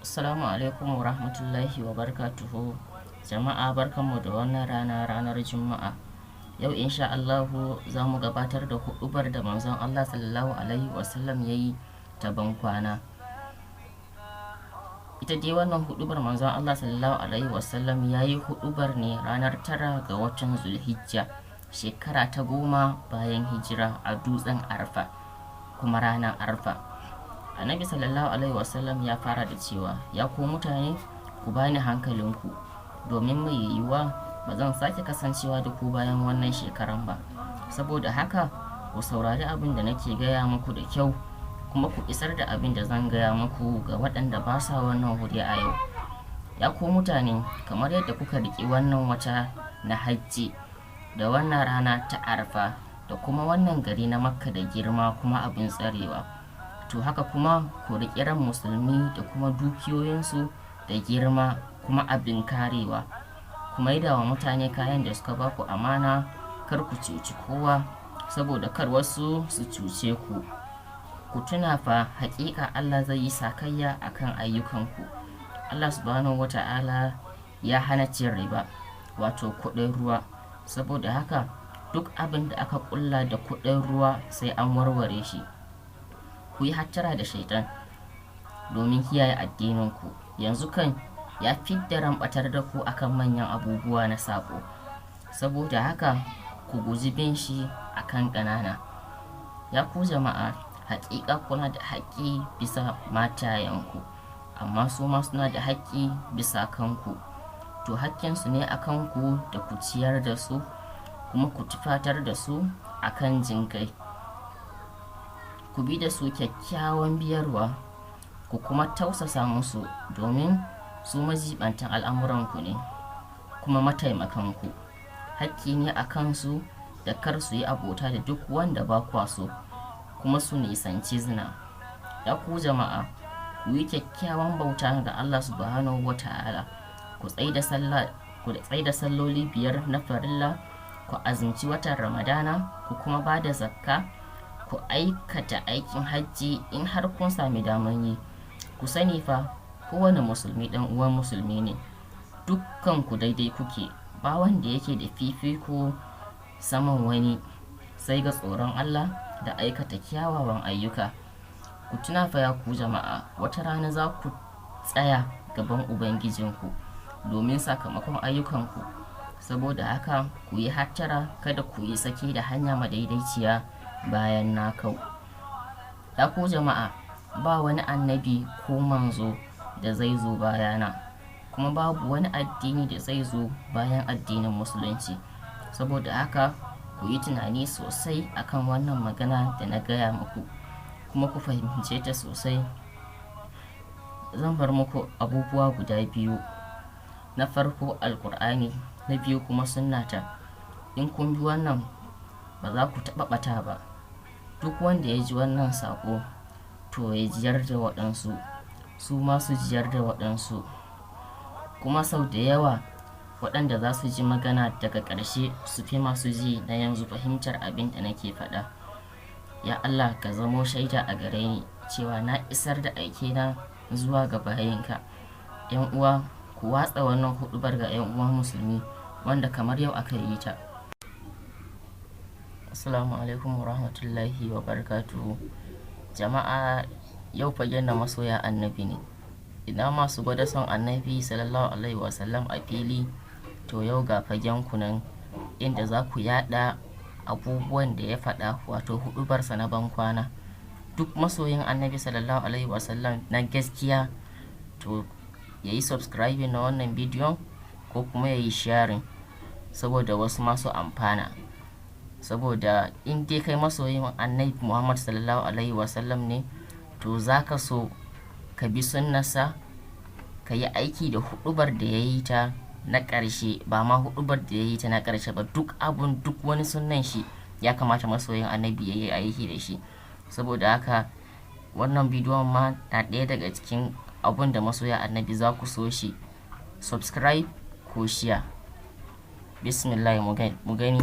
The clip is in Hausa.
Assalamu alaikum wa rahmatullahi wa barakatuhu. Jama'a, barkanmu da wannan rana, ranar Juma'a. Yau insha Allahu za mu gabatar da huɗubar da Manzon Allah sallallahu alaihi wasallam ya yi ta bankwana. Ita dai wannan huɗubar, Manzon Allah sallallahu alaihi wasallam ya yi huɗubar ne ranar 9 ga watan Zulhijja, shekara ta 10 bayan hijira, a dutsen Arfa, kuma ranar Arfa. Annabi sallallahu alaihi wasallam ya fara da cewa, "Ya ku mutane, ku bani hankalinku, domin mai yiwuwa ba zan sake kasancewa da ku bayan wannan shekaran ba. Saboda haka ku saurari abin da nake gaya muku da kyau, kuma ku isar da abin da zan gaya muku ga waɗanda ba sa wannan wuri a yau. Ya ku mutane, kamar yadda kuka riƙi wannan wata na Hajji da wannan rana ta Arfa da kuma wannan gari na Makka da girma kuma abin tsarewa, to haka kuma ku riƙi ran musulmi da kuma dukiyoyinsu da girma kuma abin karewa. Ku maida wa mutane kayan da suka baku amana. Kar ku cuci kowa, saboda kar wasu su cuce ku. Ku tuna fa, haƙiƙa Allah zai yi sakayya akan ayyukanku." Allah subhanahu wata'ala ya hana cin riba, wato kuɗin ruwa. Saboda haka duk abin da aka ƙulla da kuɗin ruwa sai an warware shi. Ku yi hattara da Shaitan domin kiyaye addininku. Yanzu kan ya fidda ran ɓatar da ku akan manyan abubuwa na saɓo. Saboda haka ku guji bin shi akan ƙanana. Ya ku jama'a, haƙiƙa kuna da haƙƙi bisa matayenku, amma su ma suna da haƙƙi bisa kanku. To haƙƙinsu ne a kanku da ku ciyar da su kuma ku tufatar da su akan jinƙai. Ku bi da su kyakkyawan biyarwa, ku kuma tausasa musu, domin su majibantan al'amuranku ne kuma mataimakanku. Hakki ne a kansu da kar su yi abota da duk wanda ba kwa so, kuma su nisanci zina. Ya ku jama'a, ku yi kyakkyawan bauta ga Allah subhanahu wa ta'ala. Ku tsai da salloli biyar na farilla, ku azumci watan Ramadana, ku kuma ba da zakka, ku aikata aikin Hajji in har kun sami daman yi. Ku sani fa, kowane musulmi ɗan uwan musulmi ne. Dukkan ku daidai kuke, ba wanda yake da fifiko saman wani sai ga tsoron Allah da aikata kyawawan ayyuka. Ku tuna fa, ya ku jama'a, wata rana za ku tsaya gaban Ubangijinku domin sakamakon ayyukanku. Saboda haka ku yi hattara, kada ku yi sake da hanya madaidaiciya bayan na kau. Ya ku jama'a, ba wani annabi ko manzo da zai zo bayana, kuma babu wani addini da zai zo bayan addinin Musulunci. Saboda haka ku yi tunani sosai akan wannan magana da na gaya muku, kuma ku fahimce ta sosai. Zan bar muku abubuwa guda biyu: na farko Alkur'ani, na biyu kuma sunnata. In kun bi wannan, ba za ku taɓa ɓata ba. Duk wanda ya ji wannan saƙo, to ya jiyar da waɗansu, su ma su jiyar da waɗansu. Kuma sau da yawa waɗanda za su ji magana daga ƙarshe su fi masu ji na yanzu fahimtar abin da nake faɗa. Ya Allah, ka zamo shaida a gare ni cewa na isar da aikena zuwa ga bayinka. 'Yan uwa, ku watsa wannan huɗubar ga 'yan uwan musulmi wanda kamar yau aka yi ta. Assalamu alaikum wa rahmatullahi wa barakatuhu. Jama'a, yau fagen na masoya Annabi ne. Ina masu gwada son Annabi sallallahu alaihi wasallam a fili? To yau ga fagen ku nan inda za ku yada abubuwan da ya faɗa, wato huɗubarsa na bankwana. Duk masoyin Annabi sallallahu alaihi wasallam na gaskiya, to ya yi subscribing na wannan bidiyon ko kuma ya yi sharing saboda wasu masu amfana. Saboda in dai kai masoyin Annabi Muhammad sallallahu alaihi wasallam ne, to za ka so ka bi sunnarsa, ka yi aiki da huɗubar da ya yi ta na ƙarshe. Ba ma huɗubar da ya yi ta na ƙarshe ba, duk abun, duk wani sunnan shi ya kamata masoyin Annabi ya yi aiki da shi. Saboda haka wannan bidiyon ma na ɗaya daga cikin abun da masoya Annabi za ku so shi. Subscribe ko share. Bismillah, mu gani.